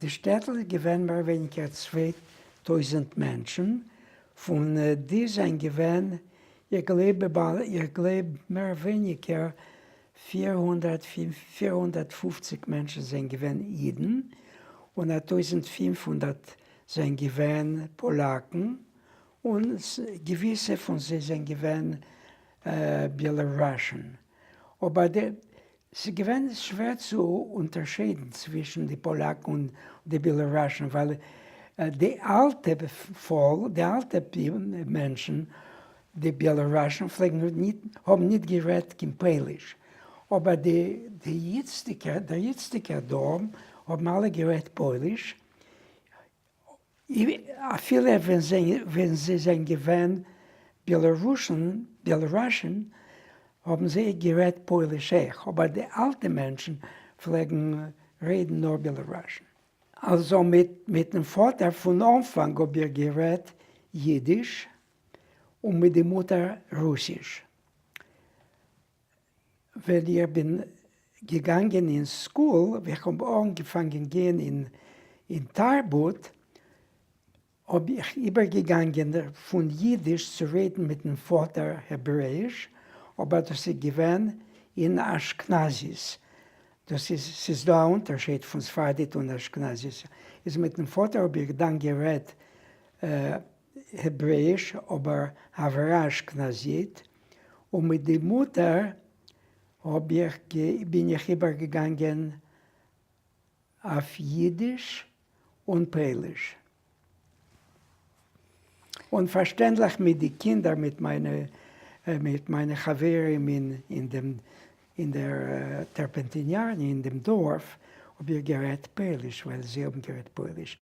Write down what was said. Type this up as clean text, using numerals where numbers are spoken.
די שטעטל איז געווען מער ווייניגער 2000 מענטשן, פון די זענען געווען, איך גלייב איך גלייב מער ווייניגער 450 מענטשן זענען געווען אידן, און א 1500 זענען געווען פאלאקן, און געוויסע פון זיי זענען געווען בעלארוסן. אבער די ס'איז געווען שווער צו אונטערשיידן צווישן די פאלאקן און די בעלארוסן, ווייל די אלטע פאל, די אלטע מענטשן, די בעלארוסן פלעגן ניט, האבן ניט גערעדט קיין פויליש, אבער די די איצטיגע, דער איצטיגער דור האבן אלע גערעדט פויליש, אפילו ווען זיי ווען זיי זענען געווען בעלארוסן בעלארוסן האבן זיי גערעדט פויליש אויך, אבער די אלטע מענטשן פלעגן רעדן נאר בעלארוסן. אלזא מיט מיטן פאטער פון אנפאנג האב איך גערעדט אידיש און מיט די מוטער רוסיש. ווען איך בין געגאנגען אין school, ווען איך האב אנגעפאנגען גיין אין תרבות, האב איך איבערגעגאנגען פון אידיש צו רעדן מיטן פאטער העברעיש, אבער דאס איז געווען אין אשכנזית, דאס איז, ס'איז דא א אונטערשייד פון ספרדית און אשכנזית, איז מיטן פאטער האב איך דאן גערעדט העברעיש אבער הברה אשכנזית, און מיט די מוטער האב איך בין איך איבערגעגאנגען אויף אידיש און פויליש. און פארשטענדליך מיט די קינדער מיט מיינע מיט מיינע חברים אין אין דעם אין דער טערפענטיניארני אין דעם דארף האב איך גערעדט פויליש ווייל זיי האבן גערעדט פויליש.